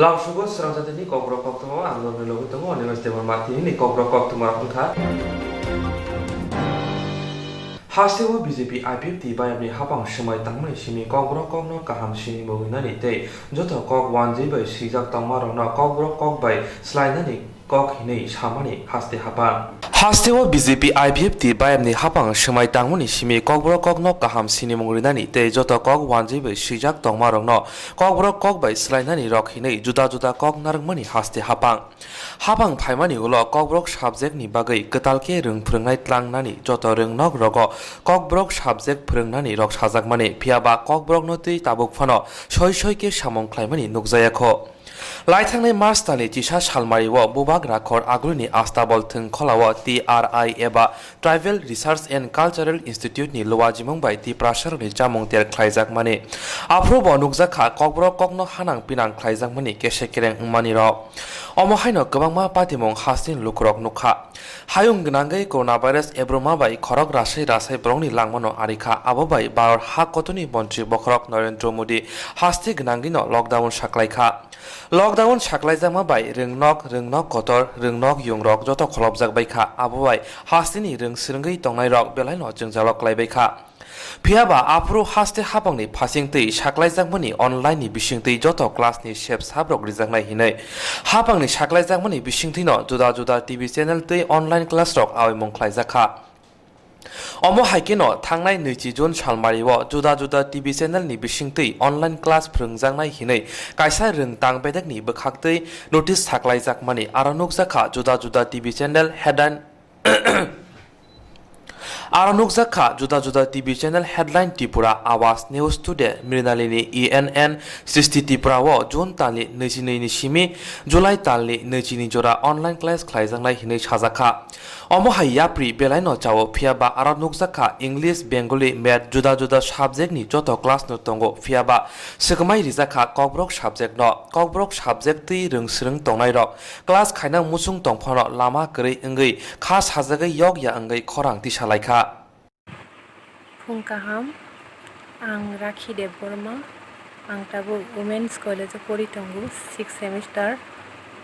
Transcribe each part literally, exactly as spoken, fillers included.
Lamsugo srang jatini kokborok koktwma ang norokni logi tongo, Animesh Debbarma. Tinini kokborok koktwma rok wngkha. Hasteo B J P I P F T bayamni hapang swmai tangmani simi kokborok kokno kaham sinimung rinani tei joto kok wanjwi bai swijak tongmarokno kokborok kok bai swlainani kok hinwi samani haste hapang. Hasteo B J P I P F T bayamni hapang swmai tangmani simi kokborok kokno kaham sinimung rinani tei joto kok wanjwi bai swijak tongmarokno kokborok kok bai swlainani rok hinwi juda juda kok narwkmani haste hapang. Hapang phaimani ulo kokborok subject ni bagwi kwtal khe rwng phwrwngnai tlangnani joto rwngnok rogo kokborok subject phwrwngnani rok sajakmani, phiyaba kokborokno twi tabuk phano soi soi khe samung khlaimani nukjaya kho. Laithangnai March talni chisa salmari o Bubagra Khor Agulini Astabol Thwngkholao T R I eba Tribal Research and Cultural Institute ni luajimung bai Tiprasarokni chamung ter khlaijakmani. Aphuru bo nukjakha kokborok kokno hanang pinang khlaijakmani kese kereng wngmani rok. Omo haino kwbangma patimung hasteni lukurok nukha. Hayung gwnangwi coronavirus ebroma bai khorok rasai rasai borokni langmano arikha, abo bai Bharat ha kotorni montri bokhorok Narendra Modi haste gwnangwino lockdown saklaikha. Lockdown saklaijakma bai rwngnok, rwngnok kotor, rwngnok yungrok joto kholopjak baikha, abo bai hasteni rwng swrwngwi tongnairok belaino jwngjalo klaibaikha. Phiyaba aphuru haste hapangni phasingtwi saklaijakmani online ni bisingtwi joto class ni sep sabrok rijaknai hinwi hapangni saklaijakmani bisingtwino juda juda T V channel twi online class rok aoimung khlaijakha. Omo hai kheno thangnai nwichi June salmario juda juda T V channel ni bisingtwi online class phwrwngjaknai hinwi kaisa rwng tang bedekni bwkhaktwi notice saklaijakmani aro nukjakha juda juda T V channel headline. Aro nukjak kha juda juda T V channel headline Tripura, Awaz, News Today, Mrinalini, E N N, Srishti Tripura o June talni nwichi nwi ni simi July talni nwichi ni jora online class khlaijaknai hinwi sajak kha. Omo hai yapri belaino chao, phiyaba aro nukjak kha English, Bengali, Math juda juda subject ni joto class no tongo, phiyaba swkmai rijak kha Kokborok subject no. Kokborok subject twi rwng swrwng tongnairok class khaina muchung tongphano lama kwrwi wngwi kha sajagwi yokya wngwi khorang tisa lai kha. Phung kaham, ang Rakhi Debbarma, ang tabuk Women's College o pori tongo, sixth semester,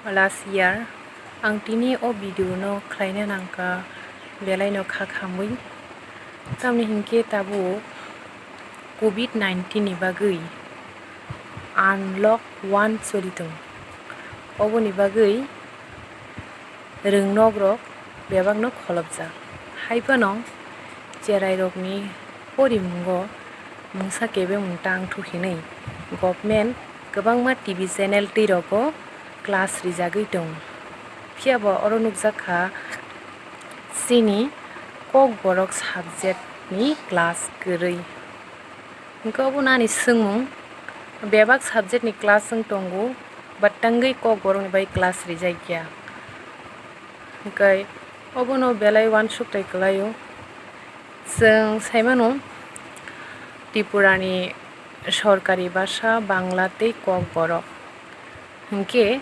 last year. Ang tini o video no khlaina nangkha belaino kha khamwi, tamni hinkhe tabuk covid nineteen ni bagwi unlock one choli tongo, oboni bagwi rwngnokrok bebakno kholopjak. Haiphano cherairokni porimungo mungsa kebengmung tangthu hinwi government kwbangma T V channel twirogo class rijagwi tongo. Phiyaba oro nukjak kha chini Kokborok subject ni class kwrwi. Hwnkhe obo nani swngmung, bebak subject ni class wng tongo, but tangwi Kokborok ni bai class rijak ya. Hwnkhe obono belai uansuk tai kwlaio. Chwng saimano Tripura ni sorkari bhasha Bangla tei Kokborok. Hwnkhe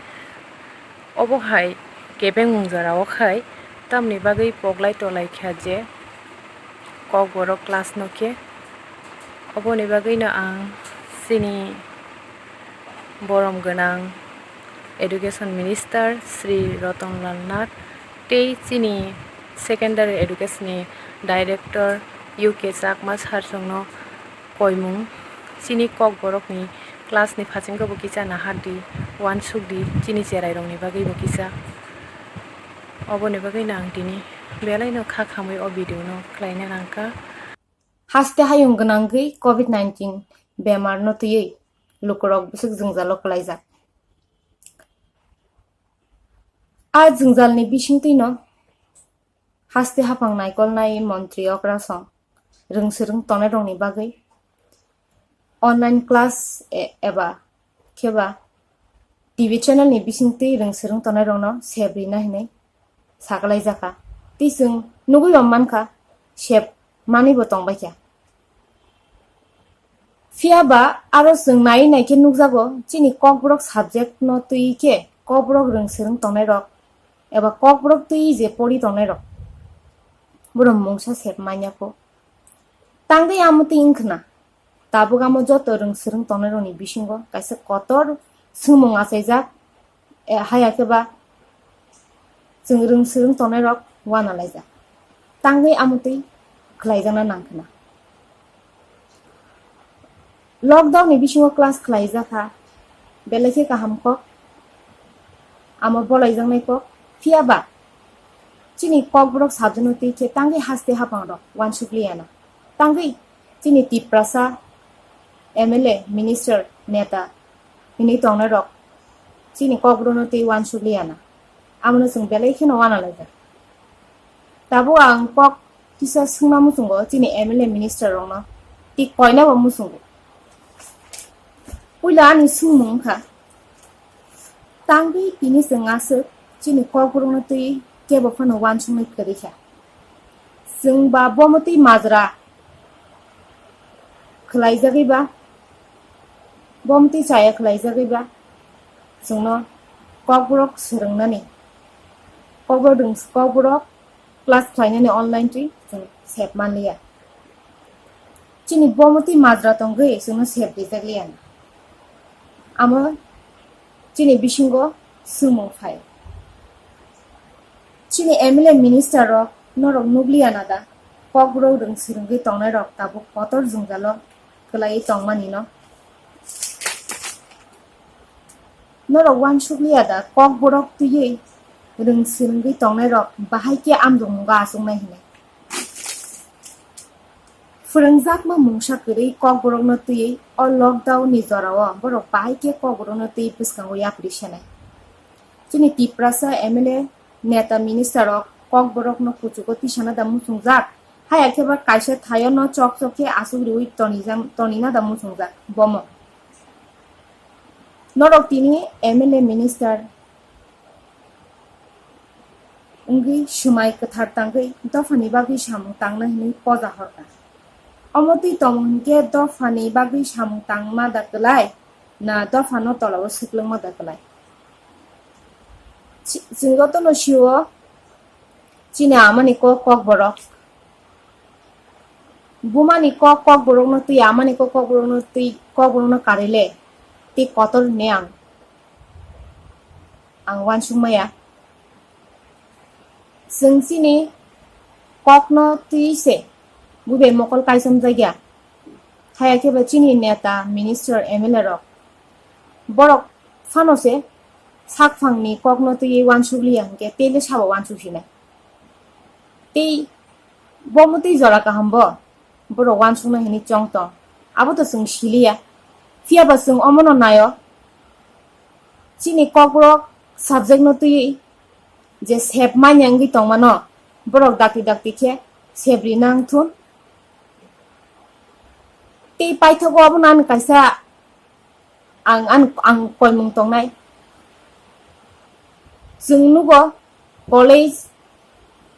obo hai kebengmung jorao khai tamni bagwi poklai tolai kha je Kokborok class no khe. Oboni bagwino ang chini borom gwnang Education Minister Shri Ratan Lal Nath tei chini Secondary Education ni Director U K Chakma sir chwngno koimung, chini Kokborokni class ni phasingo bo kisa nahardi, uansukdi, chini cherairokni bagwi bo kisa. Oboni bagwino ang tini belaino kha khamwi o video no khlaina nangkha. Haste hayung gwnangwi covid nineteen bemar no twiwi lukurok bwswk jwngjalo kwlaijak. A jwngjalni bisingtwino haste haphang naikolnai montri okrasong rwng swrwng tongnai rokni bagwi online class e-, eba kheba T V channel ni bisingtwi rwng swrwng tongnai rokno sep rina hinwi saklai jakha. Tei chwng nugwi bo mankha, sep manwi bo tongbai kha. Phiya ba aro chwng naiwi naikhe nukjago, chini Kokborok subject no twiwi khe Kokborok rwng swrwng tongnairok eba Kokborok twiwi je pori tongnairok, borok mungsa sep manya kho. Tangwi amo twi wngkhna, tabuk amo joto rwng swrwng tongnairokni bisingo kaisa kotor swngmung achaijak, eh, haya khe ba chwng rwng swrwng tongnai rok uanalaijak. Tangwi amotwi khlaijakna nang khna. Lockdown ni bisingo class khlaijak kha, belai khe kaham kok, amo bolaijaknai kok, phiya ba chini Kokborok subject no twi khe tangwi haste hapang rok uansuk liya na. Tangwi chini Tiprasa M L A, minister, neta hinwi tongnai rok chini Kokborok no twi uansuk liya na. Amo no chwng belai kheno uanalaijak. Tabuk ang kok kisa swngna muchungo chini M L A minister rokno, tei koina bo muchungo. Puila ani swngmung wngkha, tangwi tini chwng aswk chini Kokborokno twi kebo phano uansuknwi kwrwi kha. Chwng ba bomo twi majra khwlaijagwi ba, bomo twi chaya khwlaijagwi ba, chwngno Kokborok swrwngnani, Kokborok rwng-, Kokborok class khlainani online twi chwng sep manliya. Chini bomo twi majra tongwi chwngno sep rijak liya na. Amo chini bisingo swngmung phai. Chini M L A minister rok norok nukliya na da? Kokborok rwng swrwngwi tongnai rok tabuk kotor jwngjalo kwlaiwi tongmani no. Norok uansuk liya da Kokborok twiwi rwng swrwngwi tongnai rok bahai khe amjokmungo achuknai hinwi? Phwrwngjakma mungsa kwrwi Kokborokno twiwi o lockdown ni jorao borok bahai khe Kokborokno twiwi bwskango yapri senai. Chini Tiprasa M L A, neta, minister rok Kokborokno kuchugo tisana da muchungjak? Haya khe ba kaisa thaio no chok chok khe aswk riwi tonijak, tonina da muchungjak bomo? Norok tini M L A, minister wngwi swmai kwthar tangwi dophani bagwi samung tangna hinwi poja horkha. Omo twi tongmung hinkhe dophani bagwi samung tangma da kwlai, na dophano tolao swklwngma da kwlai? Chi-, chwng jotono sio, chini amani kok, Kokborok. Bumani kok, Kokborokno twi, amani kok, Kokborokno twi, Kokborokno karile tei kotor hinwi ang, ang uansukmaya. Chwng chini kokno twi se bubai mokol kaichomjakya. Haya khe ba chini neta, minister, M L A rok, borok phano se sakphangni kokno twiwi uansuk liya hinkhe tei le sabo uansuk sinai. Tei bo mwtwi jora kaham bo, borok uansukna hinwi chong tong, abo to chwng siliya. Phiya ba chwng omono naio, chini Kokborok subject no twiwi je sep manya wngwi tongmano, borok dakti dakti khe sep rina wngthun. Tei paithago abono ani kaisa ang, ang, ang koimung tongnai. Chwng nugo college,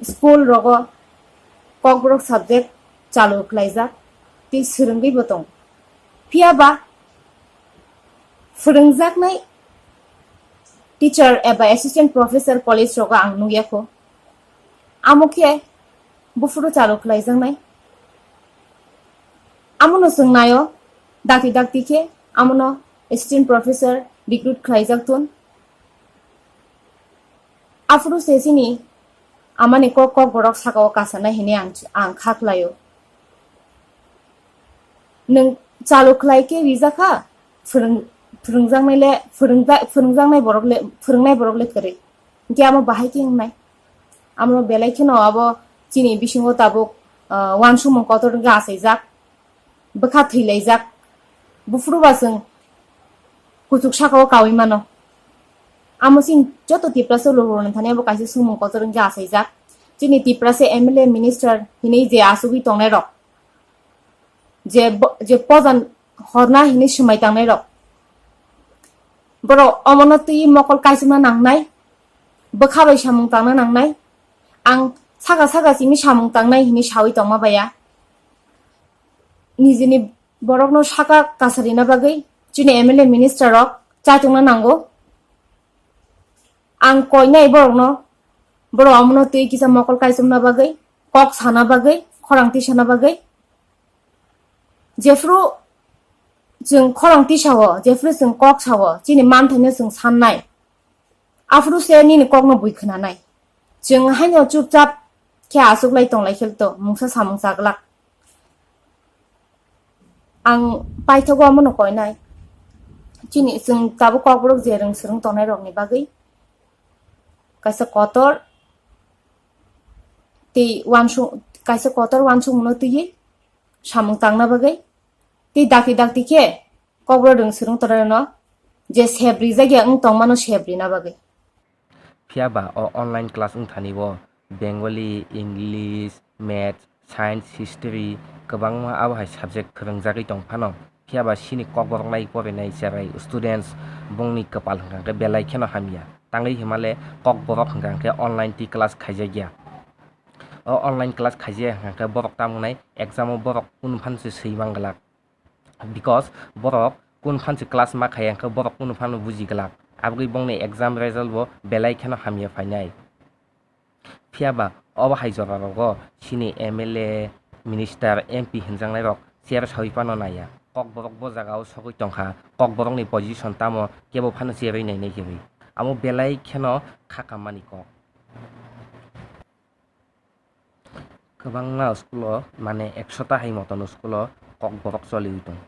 school rogo Kokborok subject chalu khlaijak tei swrwngwi bo tongo. Phiya ba phwrwngjaknai teacher eba assistant professor college rogo ang nukya kho. Amo khe buphuru chalu khlaijaknai. Amono chwng naio, dakti dakti khe amono assistant professor recruit khlaijak thun. Aphuru se chini amani kok, Kokborok sakao kasanai hinwi ang, ang kha khlaio. Nwng chalu khlai khe rijak kha, phwrwng-, phwrwngjaknai le, phwrwngja-, phwrwngjaknai borok le, phwrwngnai borok le kwrwi. Hinkhe amo bahai khe wngnai. Amo belai kheno abo chini bisingo tabuk, ah, uansukmung kotor wngkha achaijak, bwkha thwilaijak. Buphuru ba chwng kuchuk sakao kaui mano. Amo chini joto Tiprasa lukurokni thani abo kaisa swngmung kotor wngkhe achaijak. Chini Tiprasa M L A, minister hinwi je achugwi tongnai rok, je bo-, je pojan horna hinwi swmai tangnai rok, borok omono twi mokol kaichomna nangnai, bwkha bai samung tangna nangnai. Ang saka saka simi samung tangnai hinwi saui tongma baya. Nijini borokno saka kasarina bagwi chini M L A, minister rok chai tongna nango. Ang koinai borokno, borok omono twi kisa mokol kaichomna bagwi, kok sana bagwi, khorang tisana bagwi. Jephru Chwng khorang tisao, jephru chwng kok sao, chini manthaino chwng sannai. Aphuru se nini kokno bui khwnanai. Chwng haino chupchap khe achuklai tonglai khe to, mungsa samung chaglak. Ang paithago omono koinai. Chini chwng tabuk kokborok je rwng swrwng tongnai rokni bagwi kaisa kotor tei uansuk, kaisa kotor uansukmungno twiwi samung tangna bagwi tei dakti dakti khe kokborok rwng swrwng tongnai rokno je sep rijak ya wng tongmano sep rina bagwi. Phiya ba o online class wng thani o Bengali, English, Maths, Science, History kwbangma abo hai subject phwrwngjagwi tong phano, phiya ba chini Kokborok nai porinai cherai students bongni kwpal hwnkha khe belai kheno hamya. Tangwi himale Kokborok hwnkha khe online twi class khaijakya. O online class khaijaya hwnkha khe borok tamo wngnai exam o borok kunu phano se swi man glak. Because borok kunu phano se class ma khaiya hwnkhe borok kunu phano buji glak. Aboni bongni exam result bo belai kheno hamya phainai. Phiya ba obo hai jora rogo chini M L A, minister, M P hinjaknai rok chair sawi phano naiya. Kokborok bo jaga o sogwi tongkha. Kokborok ni position tamo kebo phano chair wi nainai kwrwi. Amo belai kheno kha kammani kok. Kwbangma school o, mane ekshota hai motono school o Kokborok choliwi tongo.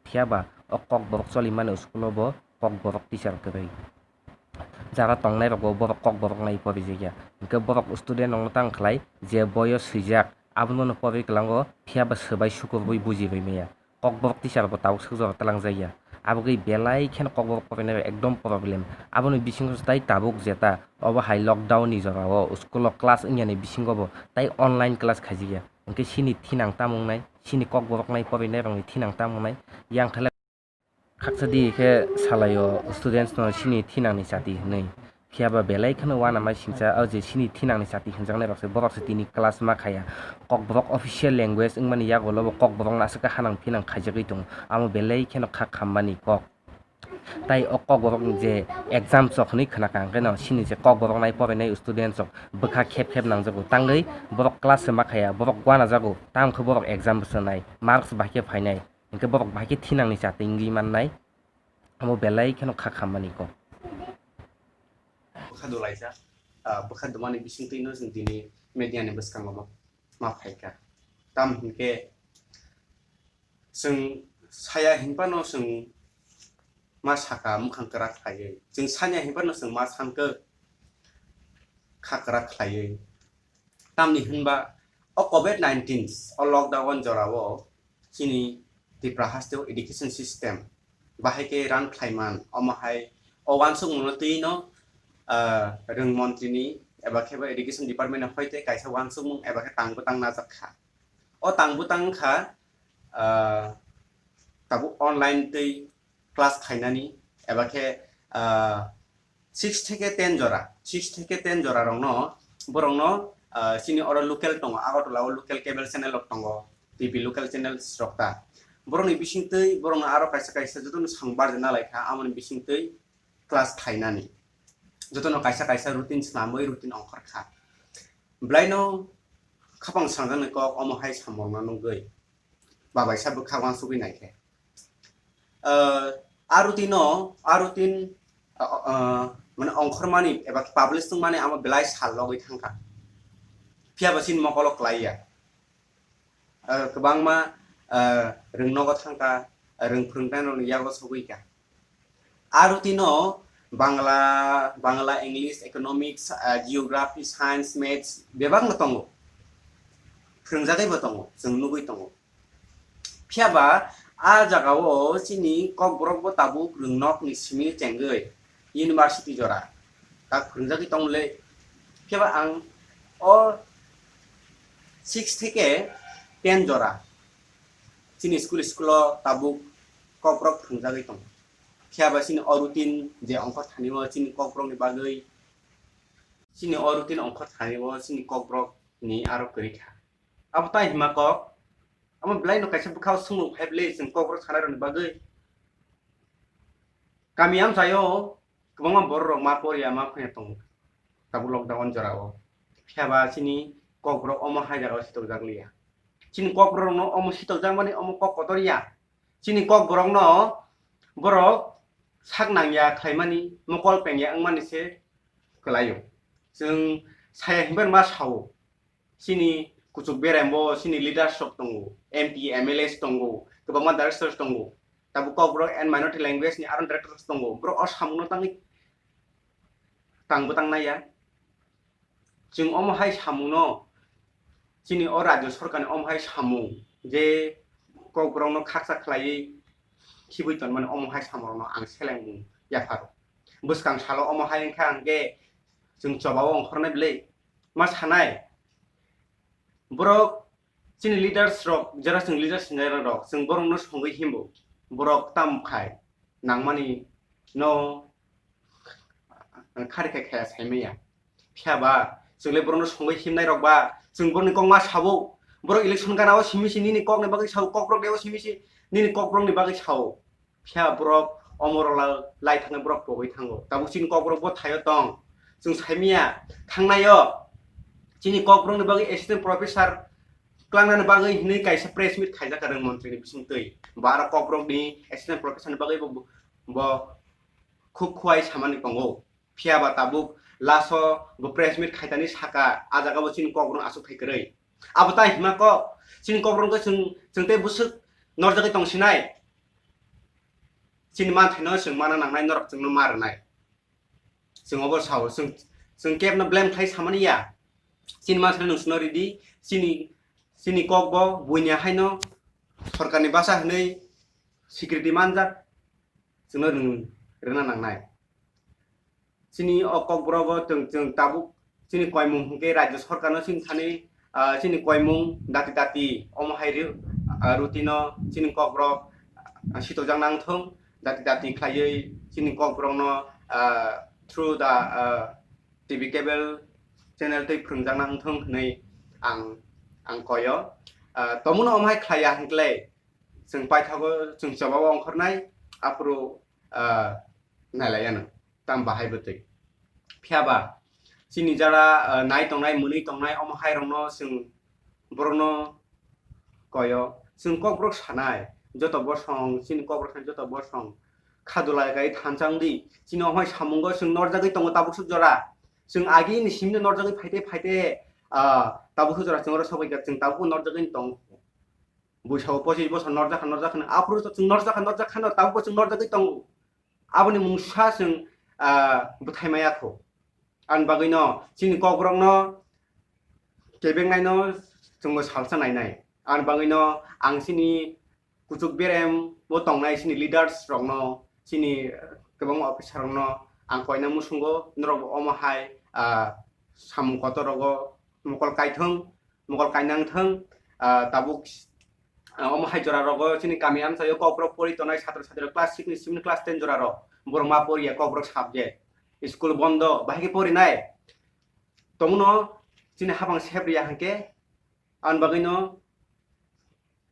Phiya ba o Kokborok cholimani school o bo Kokborok teacher kwrwi. Jara tongnai rogo borok Kokborok nai porijakya. Hinkhe borok student rokno tang khlai je boyo swijak, abono no porwi kwlango, phiya ba swbai sukurwi bujibai maya. Kokborok teacher bo tabuk swk jora twlangjakya. Abogwi belai kheno Kokborok porinai rok ekdom problem. Aboni bisingo tai tabuk jeta obo hai lockdown ni jora o school o class wngya ni bisingo bo tai online class khaijakya. Hinkhe chini thinang tamo wngnai, chini Kokborok nai porinai rokni thinang tamo wngnai, yang thala. Khaksa di khe salai o students no chini thinang ni chati hwnwi. Phiya ba belai kheno uanama singcha, o je chini thinang ni chati hwnjaknai rok se, borok se tini class ma khaiya. Kokborok official language wngmani yagulo bo Kokborok no aswk khe hanang phinang khaijagwi tongo. Amo belai kheno kha khammani kok. Tai o Kokborok ni je exam chok hwnwi khna kha, hwnkhe no chini je Kokborok nai porinai student rok bwkha khep khep nangjago. Tangwi borok class se ma khaiya, borok uanajago, tamo khe borok exam bo swnai, marks bai khe phainai. Hwnkhe borok bai khe thinang ni chati wngwi mannai. Amo belai kheno kha khammani kok. Bwkha dolaijak, ah, bwkha dumani bisingtwi no chwng tini media ni bwskango ma, ma phaikha. Tamo hinkhe chwng saya hinphano chwng ma sakha mwkhang kwrak khlaiwi. Chwng sanya hinphano chwng ma sankha kha kwrak khlaiwi. Tamni hwnba o covid nineteen o lockdown jorao chini Tripura hasteo education system bahai khe run khlaiman, omo hai o uansukmungno twi no, ah, rwng montri ni eba khe bo education department ni hoite kaisa uansukmung eba khe tang bwtang najak kha. O tang bwtang kha, ah, tabuk online twi class khainani eba khe, ah, six theke ten jora, six theke ten jora rokno, borokno, ah, chini oro local tongo, Agartala o local cable channel rok tongo, T V local channels rok ta. Borokni bisingtwi borokno aro kaisa kaisa jotono swng barjak nalaikha, amoni bisingtwi class khainani. Jotono kaisa kaisa routine swnamwi routine ongkhor kha. Bwlaino khapang sangjaknai kok omo hai samungno nugwi babaisa bwkha uansugwi naikhe. Ah, a routine-o, a routine, ah, ah, mane ongkhormani eba publish wngmani amo belai sal logwi thangkha. Phiya bo chini mokolo klaiya. Ah, kwbangma, ah, rwng nogo thangkha, rwng phwrwngnairokni yago sogwi kha. A routine-o Bangla, Bangla, English, Economics, ah, Geography, Science, Maths bebakno tongo. Phwrwngjagwibo tongo, chwng nugwi tongo. Phiya ba a jagao chini Kokborok bo tabuk rwngnokni simi chengwi university jora ta phwrwngjagwi tongmole. Phiya ba ang o six theke ten jora chini school, school-o tabuk Kokborok phwrwngjagwi tongo. Phiya ba chini o routine je ongkhor thani o chini Kokborokni bagwi, chini o routine ongkhor thani o chini Kokborokni aro kwrwi kha. Abo tai hima kok, amo bwlaino kaisa bwkhao swngmung phai bwle chwng Kokborok sanai rokni bagwi. Kami amchaio kwbangma borok rok ma porya ma phwnya tongo tabuk lockdown jorao. Phiya ba chini Kokborok omo hai jagao sitokjak liya. Chini Kokborok no omo sitokjak mani omo kok kotor ya. Chini Kokborokno borok sak nangya khlaimani, mokol pengya wngmani se kwlaio. Chwng saya hinba ma sao, chini kuchuk berembo chini leaders rok tongo, M P, M L As tongo, kwbangma directors tongo, tabuk Kokborok and minority language ni aro directors tongo, borok o samungno tangwi tangbo tangnaya. Chwng omo hai samungno, chini o rajyo sorkarni omo hai samung je Kokborokno khaksa khlaiwi khibwi tonmani, omo hai samungrokno ang selengmung yapharo. Bwskang salo omo hai wngkha hwnkhe chwng chobao ongkhornai bwlwi ma sanai. Borok chini leaders rok, jera chwng leaders hinjak rok, chwng borokno songwi himbo, borok tamo khai nangmani no khari khai khaya saimaya. Phiya ba chwng le borokno songwi himnai rok ba, chwng borokni kok ma sabo, borok election gana o simi si nini kokni bagwi sao, Kokborok de o simi si nini Kokborokni bagwi sao. Phiya borok omorok la-, lai thangwi borok pogwi thango. Tabuk chini Kokborok bo thaio tong. Chwng saimaya thangnaio chini Kokborokni bagwi assistant professor klangnani bagwi hinwi kaisa press meet khaijak kwrwng montri ni bisingtwi. Bo aro Kokborokni assistant professor ni bagwi bo, bo khub khuai samani tongo. Phiya ba tabuk last o bo press meet khaitani saka, a jaga bo chini Kokborok aswk thai kwrwi. Abo tai hima kok, chini Kokborok wngkha chwng, chwng tei bwswk norjagwi tong sinai. Chini manthaino chwng mana nangnai, norok chwngno ma rwnai. Chwng obo sao, chwng, chwng kebno blame khlai samani ya. Chini manthaino nwng chwngno ridi, chini, chini kok bo buini haino sorkarni basa hwnwi security manjak, chwngno rwng-, rwna nangnai. Chini o Kokborok o chwng, chwng tabuk chini koimung hwnkhe rajyo sorkarno chini thani, ah, chini koimung dati dati omo hai ri-, ah, routine o chini Kokborok, ah, sitojak nang thung, dati dati khlaiwi chini Kokborokno, ah, through the, ah, T V cable channel tei phwrwngjak nang thung hwnwi ang, ang koyo. Ah, tomono omo hai khlaiya hwnkhe chwng paithago chwng chobao ongkhornai aphuru, ah, nailaiya nw. Tamo bahai bwtwi. Phiya ba chini jara, ah, nai tongnai, mwnwi tongnai, omo hai rokno chwng borokno koyo. Chwng Kokborok sanai, joto bosong, chini Kokborok sanai joto bosong. Khadulai kai thansa wng di. Chini omo hai samungo chwng norjagwi tongo tabuk swk jora. Chwng agi ni simino norjagwi phaite phaite, ah, tabuk swk jora chwng oro sokbaikha, chwng tabuk norjagwi tongo. Buisao pochis bosor norjakha, norjakha, aphuru chwng norjakha, norjakha, tabuk bo chwng norjagwi tongo. Aboni mungsa chwng, ah, bwthai maya kho. Ani bagwino chini Kokborokno kebengnaino chwngbo salsa nainai. Ani bagwino ang chini kuchuk berem bo tongnai chini leaders rokno, chini, eh, kwbangma officer rokno ang koina muchungo, norokbo omo hai, ah, samung kotor rogo mokol kaithwng, mokol kainang thwng, ah, tabuk Ah, omo hai jora rogo chini kami amchaio Kokborok pori tongnai satro satri rok class six ni simi class ten jora rok borok ma poriya Kokborok subject. School bondo, bahai khe porinai. Tomono chini hapang sep riya hwnkhe, ani bagwino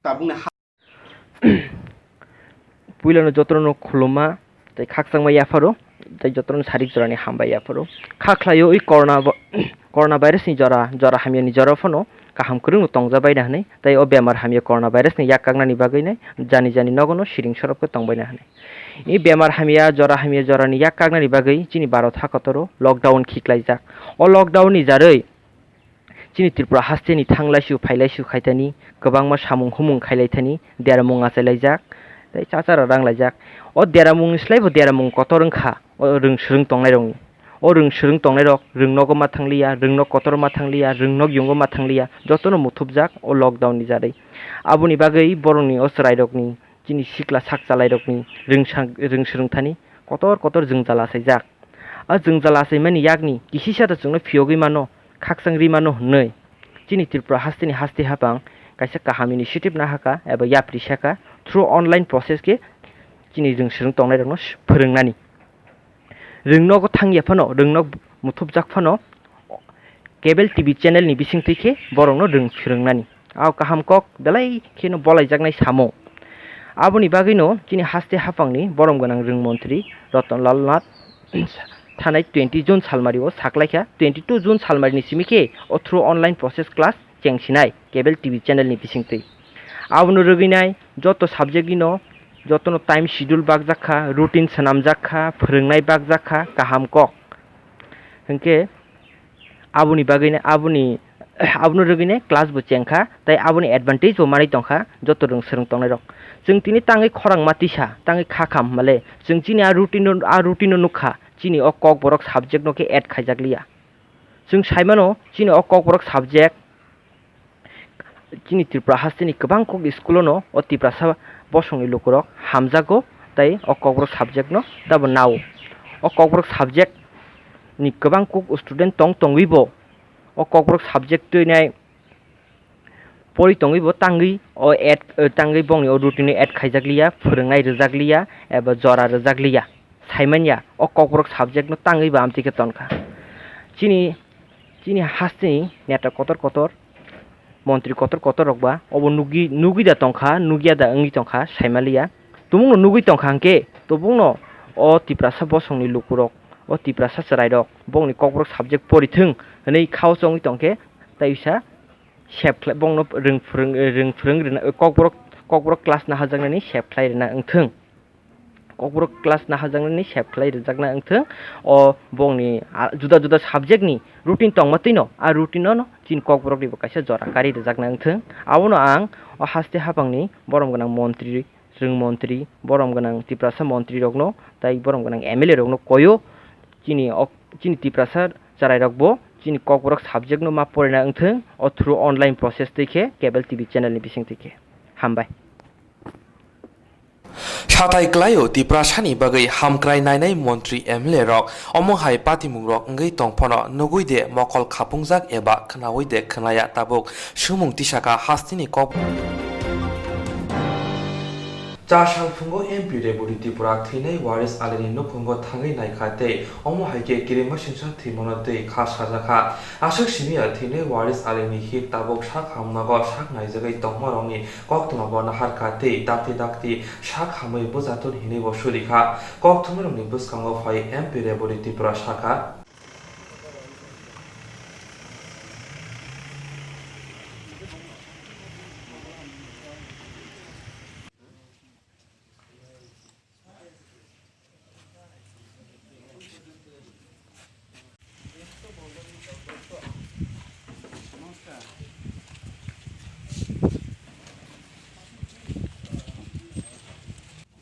tabukni ha- Puilano jotono khuluma tei khakchangma yapharo, tei jotono sarik jorani hambai yapharo. Kha khlaio ui corona bo-, corona virus ni jora, jora hamya ni jora phano kaham kwrwngno tongjabaina hwnwi, tei o bemar hamya corona virus ni yak kaknani bagwino jani jani nogono siring sorop khe tongbaina hwnwi. I bemar hamya, jora hamya jorani yak kaknani bagwi chini Bharat hakotoro lockdown khiklaijak. O lockdown ni jarwi chini Tripura hasteni thanglaisu phailaisukhaithani kwbangma samung humung khailaithani deramung achailaijak tei chachara ranglaijak. O deramungni slaibo deramung kotor wngkha o rwng swrwng tongnairokni. O rwng swrwng tongnairok rwng nogo ma thangliya, rwng nok kotor ma thangliya, rwng nok yungo ma thangliya, jotono muthupjak o lockdown ni jarwi. Aboni bagwi borokni o chwrairokni, chini sikla sak chalairokni rwng swrwng thani kotor kotor jwngjal achaijak. A jwngjal achaimani yakni kisisa da chwngno phiyogwi mano, khakchang ri mano hwnwi chini Tripura hasteni haste haphang kaisa kaham initiative nahaka eba yapri saka through online process khe chini rwng swrwng tongnairokno phwrwngnani. Rwng nogo thangya phano, rwng nok muthupjak phano, cable T V channel ni bisingtwi khe borokno rwng phwrwngnani. A kaham kok belai kheno bolaijaknai samung. Aboni bagwino chini haste haphangni borom gwnang rwng montri Ratan Lal Nath thanai twenty June salmari o saklaikha, twenty two June salmari ni simi khe o through online process class chengsinai cable T V channel ni bisingtwi. Abono rwgwinai joto subject ni no jotono time schedule bakjak kha, routine swnamjak kha, phwrwngnai bakjak kha, kaham kok. Hinkhe aboni bagwino, aboni, abono rwgwino class bo chengkha, tei aboni advantage bo manwi tongkha joto rwng swrwng tongnairok. Chwng tini tangwi khorang ma tisa, tangwi kha kham hwnmale, chwng chini a routine no, a routine no nukha, chini o Kokborok subject no khe add khaijak liya. Chwng saimano, chini o Kokborok subject chini Tripura hasteni kwbang kok school-o no o Tiprasa bosongni lukurok hamjago, tei o Kokborok subject no tabo nao. O Kokborok subject ni kwbang kok student tong tongwi bo o Kokborok subject twinai pori tongwi bo tangwi o add, eh, tangwi bongni o routine-o add khaijak liya, phwrwngnai rwjak liya, eba jora rwjak liya. Saimanya o Kokborok subject no tangwi bo amtwi khe tonkha. Chini, chini hasteni neta kotor kotor, montri kotor kotor rok ba obo nugwi, nugwi da tongkha, nugya da wngwi tongkha, saimaliya. Tumungno nugwi tongkha hwnkhe, tubungno o Tiprasa bosongni lukurok, o Tiprasa chwrairok bongni Kokborok subject porithwng hwnwi khao chongwi tongkhe, tei uisa sep khlai, bongno rwng phwrwng, rwng phwrwng rwna, Kokborok, Kokborok class naharjaknani sep khlai rwna wngthwng. Kokborok class naharjaknani sep khlai rwjakna wngthwng. O bongni, a, juda juda subject ni routine tongma twino, a routine no chini Kokborok ni bo kaisa jora kari rwjakna wngthwng. Abono ang o haste hapangni borom gwnang montri, rwng montri, borom gwnang Tiprasa montri rokno, tei borom gwnang M L A rokno koyo, chini ok, chini Tiprasa chwrairokbo chini Kokborok subject no ma porina wngthwng, o through online process twi khe cable T V channel ni bising twi khe. Hambai. Satai klaio Tiprasani bagwi hamkrai nainai montri M L A rok, omo hai patimung rok wngwi tongphano nugwi de mokol khapungjak eba khwnawi de khwnaya tabuk swngmung tisaka hasteni kok. Char sal phungo M P Reburi Tripura thwinai Waris Alini nukhungo thangwi naikha tei omo hai khe kirima singsa thwimano twi kha sajakha. Aswk simi ya thwinai Waris Alini hit tabuk sak hamnago sak naijagwi tongmarokni koktwma bo naharkha tei dakti dakti sak hamwi bwjathun hinwi bo surikha. Koktwmarokni bwskango phai M P Reburi Tripura sakha.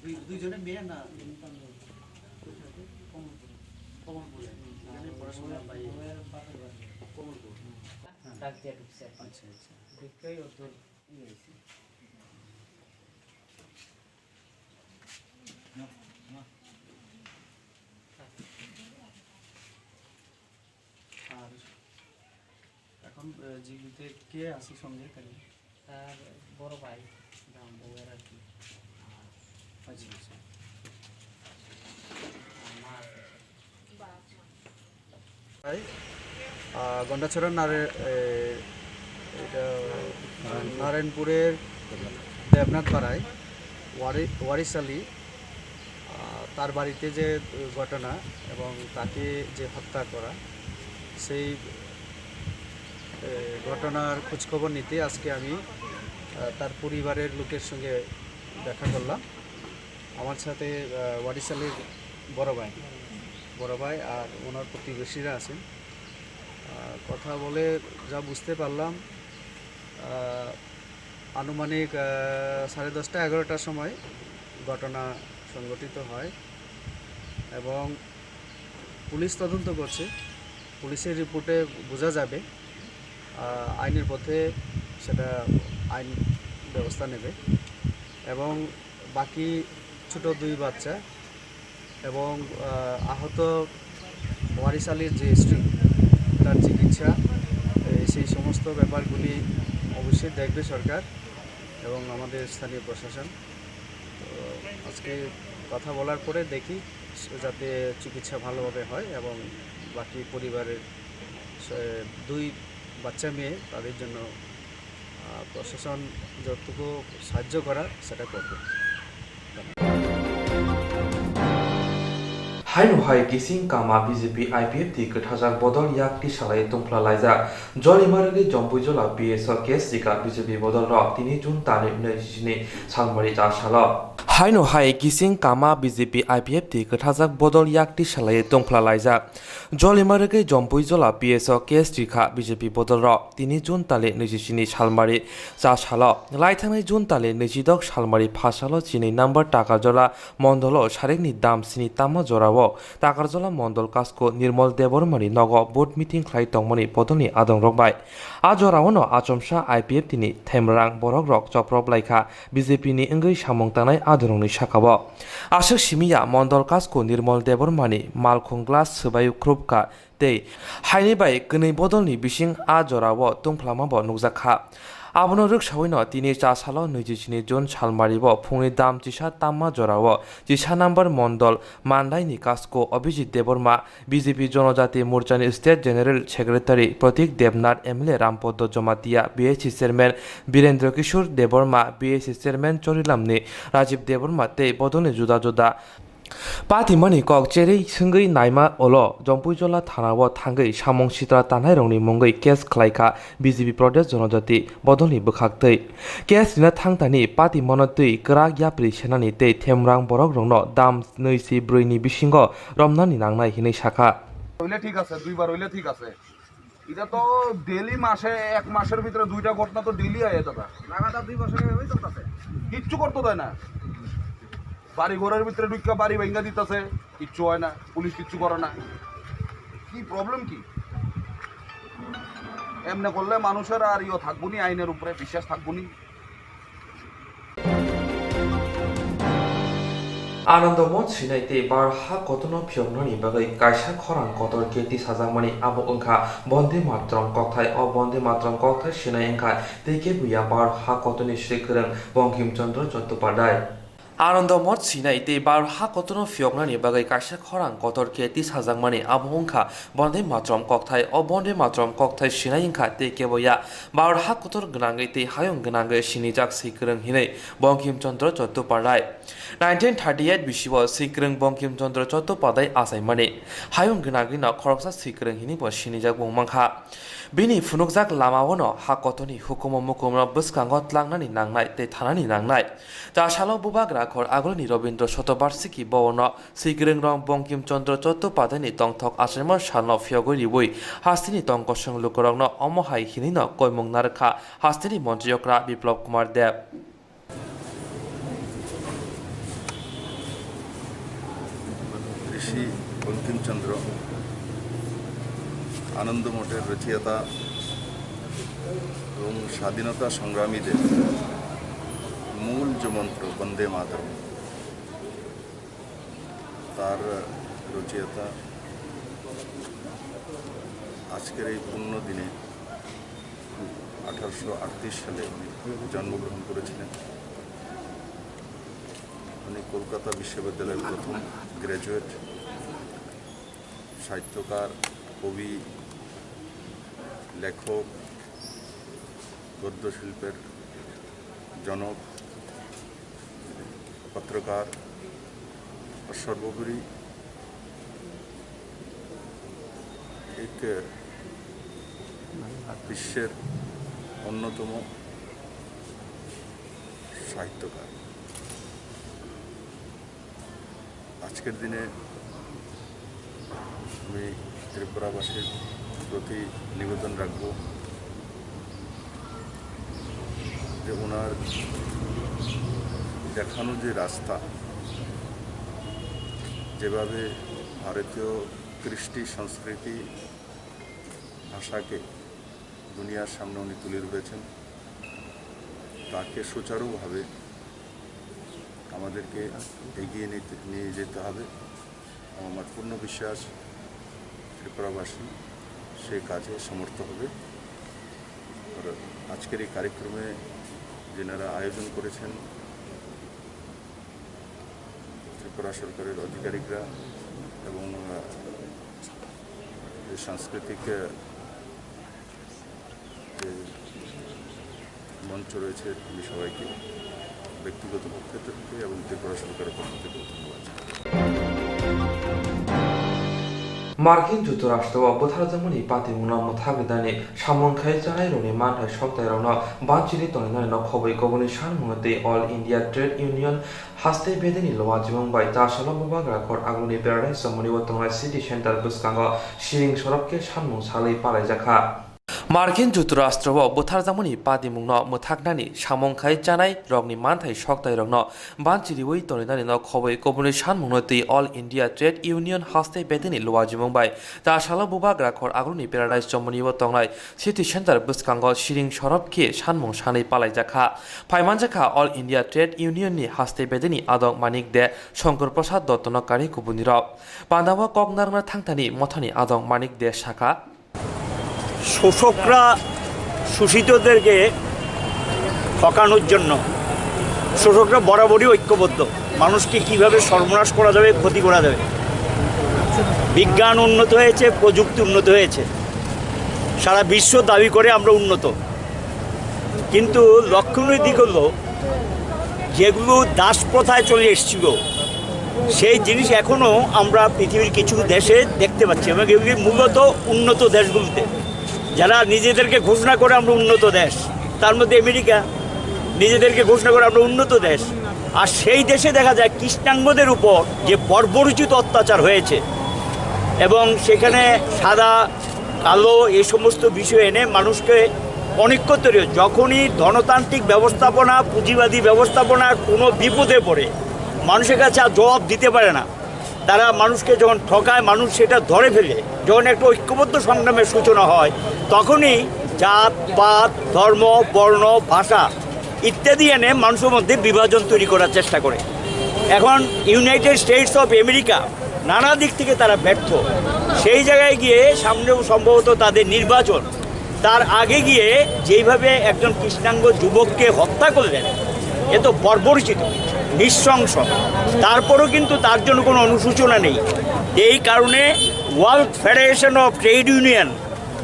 দুই-, দুইজনে মেয়ে না? কমলপুরে। কমলপুরে। এখানে পড়াশোনা? কমলপুর। ডাক দিয়ে ঢুকছে। আচ্ছা, আচ্ছা। ঢুকতেই ওর তোর ইয়ে হয়েছে। আর এখন, আহ, জীবিত কে আছে সঙ্গে তাহলে? তার বড় ভাই, বউয়ের আর কি। আচ্ছা, আচ্ছা। আর মা আছে। ভাই, আহ, গন্ডাছড়া নারে-, এ, এটা নারায়ণপুরের দেবনাথ পাড়ায় ওয়ারি-, ওয়ারিস আলী, আহ, তার বাড়িতে যে ঘটনা এবং তাকে যে হত্যা করা, সেই, এ, ঘটনার খোঁজখবর নিতে আজকে আমি, আহ, তার পরিবারের লোকের সঙ্গে দেখা করলাম। আমার সাথে, আহ, ওয়ারিস আলীর বড় ভাই, বড় ভাই আর ওনার প্রতিবেশীরা আছেন। আহ, কথা বলে যা বুঝতে পারলাম, আহ, আনুমানিক, আহ, সাড়ে দশটা এগারোটার সময় ঘটনা সংঘটিত হয় এবং পুলিশ তদন্ত করছে। পুলিশের রিপোর্টে বোঝা যাবে, আহ, আইনের পথে সেটা আইন ব্যবস্থা নেবে এবং বাকি ছোট দুই বাচ্চা এবং, আহ, আহত ওয়ারিস আলীর যে স্ত্রী, তার চিকিৎসা, এই, সেই সমস্ত ব্যাপারগুলি অবশ্যই দেখবে সরকার এবং আমাদের স্থানীয় প্রশাসন। তো আজকে কথা বলার পরে দেখি যাতে চিকিৎসা ভালোভাবে হয় এবং বাকি পরিবারের সে-, দুই বাচ্চা মেয়ে, তাদের জন্য, আহ, প্রশাসন যতটুকু সাহায্য করার সেটা করবে। Haino hai kising kama B J P I P F T kwthajak bodol yak tisalai tongphla laijak. Jolima rwgwi Jompuijola P S o case rika B J P bodol rok tini June tarikh naichini salmari ta salo. Haino hai kising kama B J P I P F T kwthajak bodol yak tisa laiwi tongphla laijak. Jolima rwgwi Jompui Jola P S o case rikha B J P bodol rok. Tini June tali naichi sini salmari cha salo, laithangnai June tali naichi dok salmari pha salo chini number Takarjola mondolo sarekni dam sini tama jorao Takarjola mondol kasko Nirmol Debbarmani nogo board meeting khlai tongmani bodolni adongrok bai. A joraono achomsa I P F T ni themrang borokrok choprop laikha. B J P ni wngwi samung tangnai adorokni saka-o. Aswk simi ya mondol kasko Nirmol Debbarmani malkhung glass swbai khrupkha tei haini bai kwnwi bodolni bising a jorao tungphlama bo nukjakha. Abono rwksawino tini cha salo naichi sini June salmari-o phungni dam chisa tamma jorao chisa number mondol mandaini kasko Abhijit Debbarma, B J P Jonojati Morchani State General Secretary Pratik Debnath, M L A Rampaddo Jamatia, B S C Chairman Birendra Kishore Debbarma, B S C Chairman Chorilamni Rajiv Debbarma tei bodolni juda juda patimani kok cherwi swngwi naima ulo Jompuijola thanao thangwi samung sitra tanairokni mungwi case khlaikha B J P Pradesh Jonojati bodolni bwkhaktwi. Case rina thangtani patimano twi kwrak yapri senani tei themrang borokrokno dam nwi si brwi ni bisingo romnani nangnai hinwi sakha. হইলে ঠিক আছে, দুইবার হইলে ঠিক আছে। এটা তো ডেইলি মাসে, এক মাসের ভিতরে দুইটা ঘটনা তো ডেইলি হয় এটা। লাগাতার দুই বছর এভাবেই চলতেছে। কিচ্ছু করতে দেয় না। বাড়ি ঘরের ভিতরে ঢুকিয়া বাড়ি ভাঙ্গা দিতেছে, কিচ্ছু হয় না, পুলিশ কিচ্ছু করে না। কি প্রবলেম কি? এমনি করলে মানুষের আর ইয়ে থাকবো নি, আইনের উপরে বিশ্বাস থাকবো নি। Anando Moth sinai tei Bharat ha kotorno phiyoknani bagwi kaisa khorang kotor khe tisajakmani, abo wngkha Bonde Mataram kokthai. O Bonde Mataram kokthai sinai wngkha tei kebo ya Bharat ha kotorni sri kwrwng Bankim Chandra Chattopadhyay. Anando Moth sinai tei Bharat ha kotorno phiyoknani bagwi kaisa khorang kotor khe tisajakmani, abo wngkha Bonde Mataram kokthai. O Bonde Mataram kokthai sinai wngkha tei kebo ya Bharat ha kotor gwnangwi tei hayung gwnangwi sinijak swi kwrwng hinwi Bankim Chandra Chattopadhyay. Nineteen thirty-eight bisio swi kwrwng Bankim Chandra Chattopadhyay achaimani hayung gwnangwino khoroksa swi kwrwng hinwi bo sinijak bo wngmankha. Bini phunukjak lamaono ha kotorni hukumu mukumno bwskango tlangnani nangnai tei thanani nangnai. Cha salo bubagra khor agulini Rabindra Shatobarshiki bhavan-o swi kwrwng rok Bankim Chandra Chattopadhyay ni tongthok achaima salno phiyogwi riwi hasteni tongkosong lukurokno omo hai hinwino koimung narwkha hasteni montri okra Biplab Kumar Deb. ঋষি বঙ্কিমচন্দ্র আনন্দমঠের রচয়িতা এবং স্বাধীনতা সংগ্রামীদের মূল যে মন্ত্র বন্দে মাতরম, তার রচয়িতা আজকের এই পুণ্য দিনে আঠারোশো আটত্রিশ সালে উনি জন্মগ্রহণ করেছিলেন। উনি কলকাতা বিশ্ববিদ্যালয়ের প্রথম গ্র্যাজুয়েট, সাহিত্যকার, কবি, লেখক, গদ্য শিল্পের জনক, পত্রকার, আর সর্বোপরি এক বিশ্বের অন্যতম সাহিত্যকার। আজকের দিনে আমি ত্রিপুরাবাসীর প্রতি নিবেদন রাখব যে ওনার দেখানো যে রাস্তা, যেভাবে ভারতীয় কৃষ্টি সংস্কৃতি ভাষাকে দুনিয়ার সামনে উনি তুলে ধরেছেন, তাকে সুচারুভাবে আমাদেরকে এগিয়ে নিতে, নিয়ে যেতে হবে। এবং আমার পূর্ণ বিশ্বাস ত্রিপুরাবাসী সেই কাজে সমর্থ হবে। আর আজকের এই কার্যক্রমে যেনারা আয়োজন করেছেন, ত্রিপুরা সরকারের আধিকারিকরা এবং, আহ, এই সাংস্কৃতিক, আহ, যে মঞ্চ রয়েছে, আমি সবাইকে ব্যক্তিগত পক্ষ থেকে এবং ত্রিপুরা সরকারের পক্ষ থেকে ধন্যবাদ জানাই। Markin Juturashtrao bwtharjakmani patimungno mwthak rinani samung khai chanairokni manthai soktairokno banchiri tongrinani khobwi kubuni sanmungno twi All India Trade Union haste bedeni luajimung bai ta salo bubagra khor aguluni Paradise Chomoni o tongnai City Center bwskango siring sorok khe sanmung salwi palaijakha. Markin Juturashtrao bwtharjakmani patimungno mwthaknani samung khai chanai rokni manthai soktairokno banchiriwi tongrinani no khobwi kubuni sanmungno twi All India Trade Union haste bedeni luajimung bai ta salo bubagra khor aguluni Paradise Chomoni o tongnai City Center bwskango siring sorop khe sanmung sanwi palaijakha. Phaimanjakha All India Trade Union ni haste bedeni adong Manik De, Shankar Prasad Dottono kari kubunirok. Pandao kok narwkna thangthani mothani adong Manik De sakha, শোষকরা শোষিতদেরকে ঠকানোর জন্য, শোষকরা বরাবরই ঐক্যবদ্ধ। মানুষকে কিভাবে সর্বনাশ করা যাবে, ক্ষতি করা যাবে। বিজ্ঞান উন্নত হয়েছে, প্রযুক্তি উন্নত হয়েছে, সারা বিশ্ব দাবি করে আমরা উন্নত, কিন্তু লক্ষণীয় দিক হলো যেগুলো দাস প্রথায় চলে এসেছিল, সেই জিনিস এখনো আমরা পৃথিবীর কিছু দেশে দেখতে পাচ্ছি, এবং এগুলি মূলত উন্নত দেশগুলিতে, যারা নিজেদেরকে ঘোষণা করে আমরা উন্নত দেশ, তার মধ্যে আমেরিকা নিজেদেরকে ঘোষণা করে আমরা উন্নত দেশ। আর সেই দেশে দেখা যায় কৃষ্ণাঙ্গদের উপর যে বর্বরোচিত অত্যাচার হয়েছে এবং সেখানে সাদা কালো এই সমস্ত বিষয় এনে মানুষকে অনৈক্য তৈরি হয়। যখনই ধনতান্ত্রিক ব্যবস্থাপনা, পুঁজিবাদী ব্যবস্থাপনা কোনো বিপদে পড়ে, মানুষের কাছে আর জবাব দিতে পারে না। তারা মানুষকে যখন ঠকায়, মানুষ সেটা ধরে ফেলে। যখন একটা ঐক্যবদ্ধ সংগ্রামের সূচনা হয়, তখনই জাত, পাত, ধর্ম, বর্ণ, ভাষা ইত্যাদি এনে মানুষের মধ্যে বিভাজন তৈরি করার চেষ্টা করে। এখন ইউনাইটেড স্টেটস অফ আমেরিকা নানা দিক থেকে তারা ব্যর্থ। সেই জায়গায় গিয়ে সামনেও সম্ভবত তাদের নির্বাচন, তার আগে গিয়ে যেইভাবে একজন কৃষ্ণাঙ্গ যুবককে হত্যা করলেন, এ তো বর্বরোচিত, নৃশংস। তারপরও কিন্তু তার জন্য কোনো অনুশোচনা নেই। এই কারণে world federation of trade union,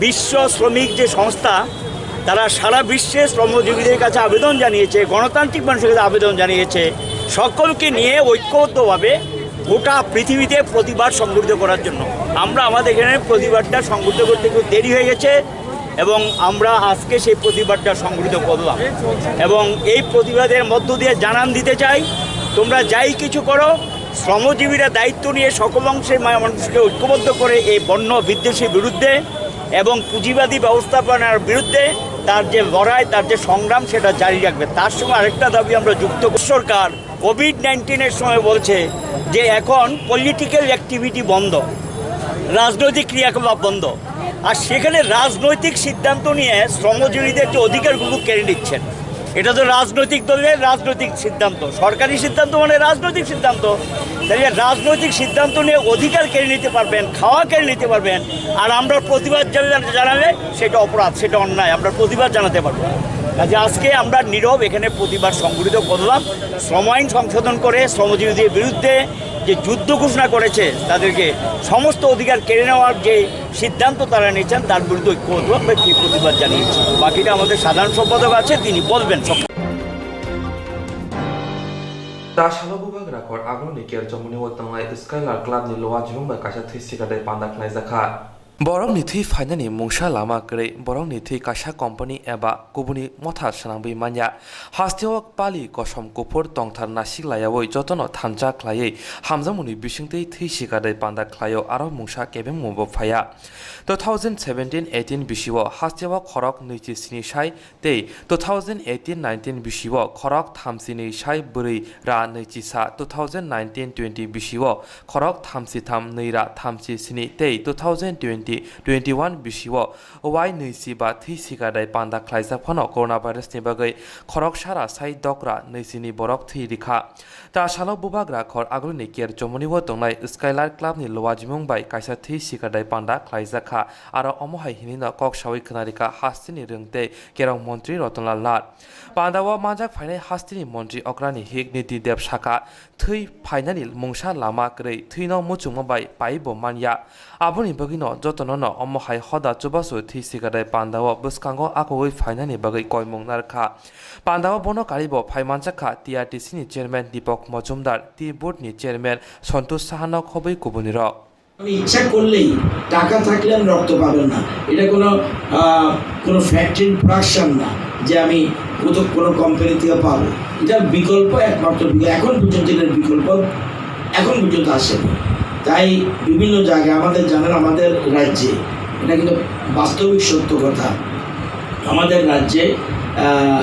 বিশ্ব শ্রমিক যে সংস্থা, তারা সারা বিশ্বে শ্রমজীবীদের কাছে আবেদন জানিয়েছে, গণতান্ত্রিক মানুষের কাছে আবেদন জানিয়েছে, সকলকে নিয়ে ঐক্যবদ্ধভাবে গোটা পৃথিবীতে প্রতিবাদ সংগঠিত করার জন্য। আমরা আমাদের এখানে প্রতিবাদটা সংগঠিত করতে একটু দেরি হয়ে গেছে এবং আমরা আজকে সেই প্রতিবাদটা সংগঠিত করলাম এবং এই প্রতিবাদের মধ্য দিয়ে জানান দিতে চাই, তোমরা যাই কিছু করো, শ্রমজীবীরা দায়িত্ব নিয়ে সকল অংশের মা-, মানুষকে ঐক্যবদ্ধ করে এই বর্ণ বিদ্বেষের বিরুদ্ধে এবং পুঁজিবাদী ব্যবস্থাপনার বিরুদ্ধে তার যে লড়াই, তার যে সংগ্রাম, সেটা জারি রাখবে। তার সঙ্গে আরেকটা দাবি আমরা যুক্ত করব। সরকার কোভিড নাইন্টিনের সময় বলছে যে এখন পলিটিক্যাল অ্যাক্টিভিটি বন্ধ, রাজনৈতিক ক্রিয়াকলাপ বন্ধ, আর সেখানে রাজনৈতিক সিদ্ধান্ত নিয়ে শ্রমজীবীদের যে অধিকারগুলো কেড়ে নিচ্ছেন। এটা তো রাজনৈতিক দলের রাজনৈতিক সিদ্ধান্ত, সরকারি সিদ্ধান্ত মানে রাজনৈতিক সিদ্ধান্ত। তাহলে রাজনৈতিক সিদ্ধান্ত নিয়ে অধিকার কেড়ে নিতে পারবেন, খাওয়া কেড়ে নিতে পারবেন, আর আমরা প্রতিবাদ জানা-, জানালে সেটা অপরাধ, সেটা অন্যায়, আমরা প্রতিবাদ জানাতে পারবো। কাজে আজকে আমরা নীরব এখানে প্রতিবাদ সংগঠিত করলাম। শ্রম আইন সংশোধন করে শ্রমজীবীদের বিরুদ্ধে যে যুদ্ধ ঘোষণা করেছে, তাদেরকে সমস্ত অধিকার কেড়ে নেওয়ার যে সিদ্ধান্ত তারা নিয়েছেন, তার বিরুদ্ধে ঐক্যবদ্ধভাবে আমরা তীব্র প্রতিবাদ জানিয়েছি। বাকিটা আমাদের সাধারণ সম্পাদক আছে, তিনি বলবেন সব। Ta salo bubagra khor agulni Kerchomoni o tongnai Skylar Club ni luajimung bai kaisa thwi sikadai panda khlaijakha. Borokni thwi phainani mungsa lama kwrwi, borokni thwi kaisa company eba kubuni motha swnamwi manya. Hasteo pali kosom kuphur tongthar nasik layawi jotono thansa khlaiwi hamjakmungni bisingtwi thwi sikadai panda khlaio, aro mungsa kebengmungbo phaiya. Two thousand seventeen eighteen bisio hasteo khorok nwichi sini sai tei two thousand eighteen nineteen bisio khorok thamchi nwi sai bwrwi ra nwichi sa, two thousand nineteen twenty bisio khorok thamchi tham nwi ra thamchi sini tei two thousand twenty twenty-one bisio wai nwichi ba thwi sikadai panda khlaijak phano coronavirus ni bagwi khorok sara sai dokra nwichi ni borok thwi rikha. Ta salo bubagra khor agulini Kerchomoni o tongnai Skylar Club ni luajimung bai kaisa thwi sikadai panda khlaijakha, aro omo hai hinino kok sawi khwnarikha hasteni rwng tei kerong montri Rotonlal Nath. Pandao manjak phainai hasteni montri okrani hik Niti Deb sakha, thwi phainani mungsa lama kwrwi, thwino muchungma bai paibo manya. Aboni bagwino jotonono omo hai hoda chubachu thwi sikadai pandao bwskango akugwi phainani bagwi koimung narwkha. Pandao bono karibo phaimanjakha T R T C ni chairman Deepak Majumdar, Tea Board ni chairman Santosh Saha no khobwi kubunirok. আপনি ইচ্ছা করলেই, টাকা থাকলে আপনি রক্ত পাবেন না। এটা কোনো, আহ, কোনো ফ্যাক্টরির প্রোডাকশন না যে আমি কোথাও কোনো কোম্পানি থেকে পাবো। এটার বিকল্প একমাত্র বিকল্প, এখন পর্যন্ত এটার বিকল্প এখন পর্যন্ত আসেনি। তাই বিভিন্ন জায়গায় আমাদের জানেন, আমাদের রাজ্যে, এটা কিন্তু বাস্তবিক সত্য কথা, আমাদের রাজ্যে, আহ,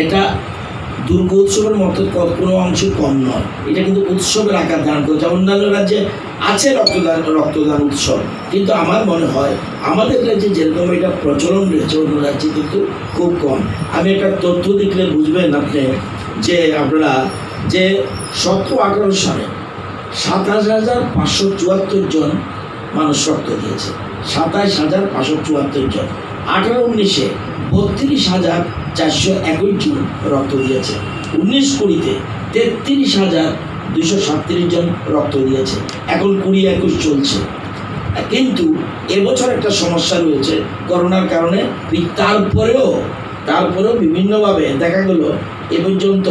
এটা দুর্গোৎসবের মতো ক-, কোনো অংশে কম নয়। এটা কিন্তু উৎসবের আকার ধারণ করেছে। অন্যান্য রাজ্যে আছে রক্তদান, রক্তদান উৎসব, কিন্তু আমার মনে হয় আমাদের রাজ্যে যেরকম এটা প্রচলন রয়েছে, অন্য রাজ্যে কিন্তু খুব কম। আমি একটা তথ্য দেখলে বুঝবেন আপনি যে আপনারা যে সতেরো আঠারো সালে সাতাশ হাজার পাঁচশো চুয়াত্তর জন মানুষ রক্ত দিয়েছে, সাতাশ হাজার পাঁচশো চুয়াত্তর জন। আঠারো উনিশে বত্রিশ হাজার চারশো একুশ জন রক্ত দিয়েছে, উনিশ কুড়িতে তেত্রিশ হাজার দুইশো সাতত্রিশ জন রক্ত দিয়েছে, এখন কুড়ি একুশ চলছে। কিন্তু এবছর একটা সমস্যা রয়েছে করোনার কারণে, বি-, তারপরেও, তারপরেও বিভিন্নভাবে দেখা গেল এ পর্যন্ত,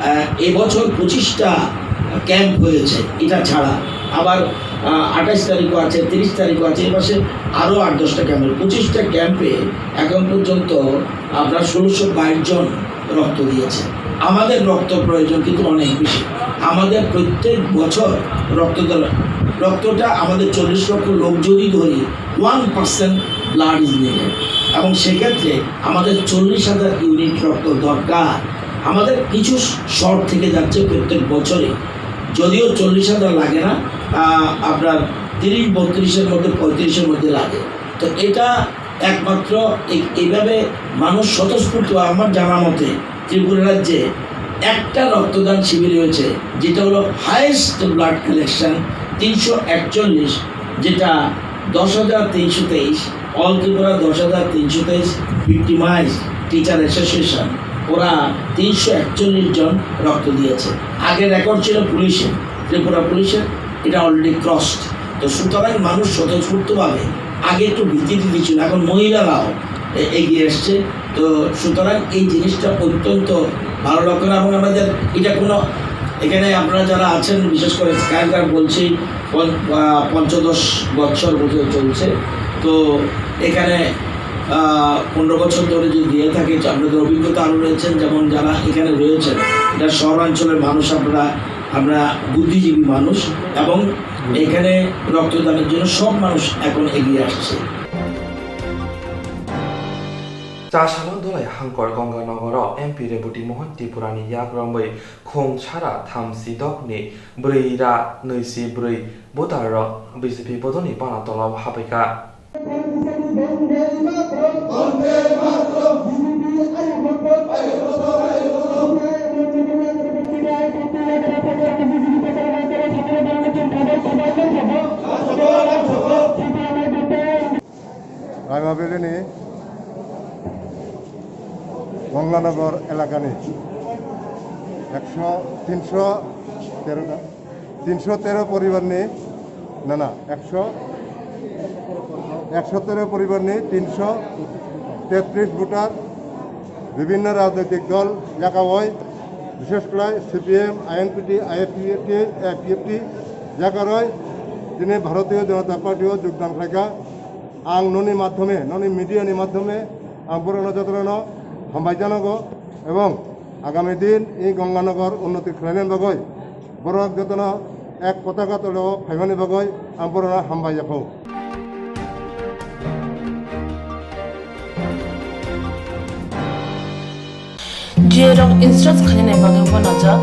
আহ, এবছর পঁচিশটা ক্যাম্প হয়েছে, এটা ছাড়া আবার, আহ, আঠাশ তারিখও আছে, তিরিশ তারিখও আছে, এ মাসে আরও আট দশটা ক্যাম্প, পঁচিশটা ক্যাম্পে এখন পর্যন্ত আপনার ষোলোশো বাইশ জন রক্ত দিয়েছে। আমাদের রক্ত প্রয়োজন কিন্তু অনেক বেশি। আমাদের প্রত্যেক বছর রক্ত দর-, রক্তটা আমাদের চল্লিশ লক্ষ লোক যদি ধরি, one percent blood is needed, এবং সেক্ষেত্রে আমাদের চল্লিশ হাজার ইউনিট রক্ত দরকার। আমাদের কিছু শর্ট থেকে যাচ্ছে প্রত্যেক বছরে, যদিও চল্লিশ হাজার লাগে না, আহ, আপনার তিরিশ বত্রিশের মধ্যে, পঁয়ত্রিশের মধ্যে লাগে। তো এটা একমাত্র এই-, এইভাবে মানুষ স্বতঃস্ফূর্ত, আমার জানা মতে ত্রিপুরা রাজ্যে একটা রক্তদান শিবির হয়েছে, যেটা হলো হায়েস্ট ব্লাড কালেকশন, তিনশো একচল্লিশ, যেটা দশ হাজার তিনশো তেইশ, অল ত্রিপুরা দশ হাজার তিনশো তেইশ ভিক্টিমাইজ টিচার অ্যাসোসিয়েশন, ওরা তিনশো একচল্লিশ জন রক্ত দিয়েছে। আগে রেকর্ড ছিল পুলিশের, ত্রিপুরা পুলিশের, এটা অলরেডি ক্রসড। তো সুতরাং মানুষ স্বতঃস্ফূর্তভাবে, আগে একটু ভীতি ভীতি ছিল, এখন মহিলারাও এ-, এগিয়ে এসছে। তো সুতরাং এই জিনিসটা অত্যন্ত ভালো লক্ষণ। এবং আমাদের এটা কোনো, এখানে আপনারা যারা আছেন, বিশেষ করে স্কাইলার বলছি, পন-, আহ, পঞ্চদশ বছর বোধহয় চলছে। তো এখানে, আহ, পনেরো বছর ধরে যদি দিয়ে থাকে, আপনাদের অভিজ্ঞতা আরও রয়েছেন, যেমন যারা এখানে রয়েছেন, এটা শহরাঞ্চলের মানুষ, আপনারা, আমরা বুদ্ধিজীবী মানুষ, এবং এখানে রক্তদানের জন্য সব মানুষ এখন এগিয়ে আসছে। Chasalo Dolai Hangkor Ganganagaro M P Reboti Mohan Tripurani yak romwi khung sara thamsi dokni bwrwi ra nwi si bwrwi voter rok B J P bodolni bana tolao habaikha. Raima Valley ni Ganganagar elakani ekso, tinso tero ta, tinso tero poribarni, na, na, ekso, ekso tero poribarni tinso tetris voter, bibhinno rajnoitik dol yakawi, bishesh khlai C P M, I N P T, I F P T, I P F T yakarwi tini Bharatiya Janata Party o jogdan khlaikha. Ang noni madhyome, noni media ni madhyome ang borokno jotono hambai janago, ebong agami din i Ganganagar unnoti khlainani bagwi borok jotono ek potaka tolao phaimani bagwi ang borokno hambai yapho. Jerok insurance khainani bagwi uanajak,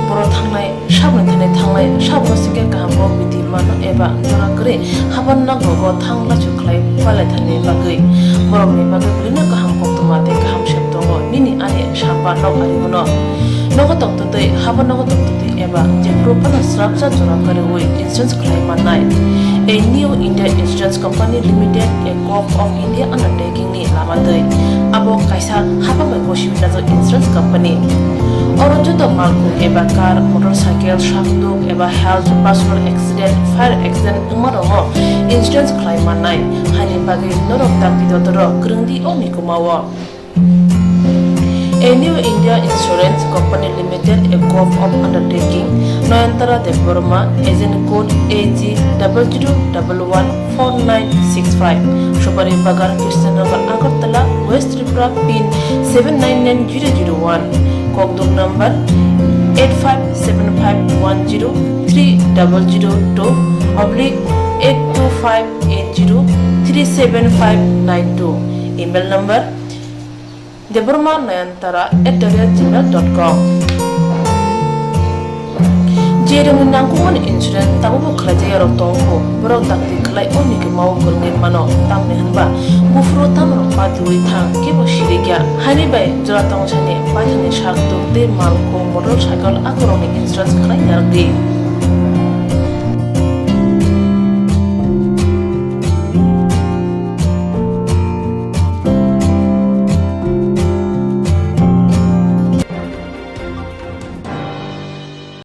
borok thangnai saboni thani thanglai, saboni singkhe kaham kok bidi mano eba jora kwrwi haban nogo thang lachu khlai palai thani bagwi, borokni bagwi belino kaham koktwma tei kaham sep tongo nini ani samba nok ari uno. Nogo tongtwtwi, haban nogo tongtwtwi eba jephuru phano srapsa jora kwrwi insurance khlai mannai. A New India Insurance Company Limited, a Corp of India undertaking ni lama twi. Abo kaisa hapang bai bosi binajak insurance company. Oro joto malkhung eba car, motorcycle, sakduk eba health, personal accident, fire accident wngma rokno insurance khlai mannai. Haini bagwi norok dakti dotoro kwrwng di o mikuma o. A New India Insurance Company Limited, a gov of undertaking, Nayantara Debbarma, agent code A G double zero double one four nine six five, Subari Bagan, Krishnanagar, Agartala, West Tripura, pin seven nine nine zero zero one, Kokduk number eight five seven five one zero three double zero two oblique eight two five eight zero three seven five nine two, email number Debbarma Nayantara at the rate gmail dot com. Je rangni nangkukmani insurance tabukbo khlaijak yarok tongkho, borok dakti khlai o nigwmao kwrwngwi mano, tamni hwnba buphuru tamrok patiwi thang, kebo sirikya. Haini bai jora tongsani paithakni sak tuk tei mal khum, motor cycle akorokni insurance khlai narwkdi.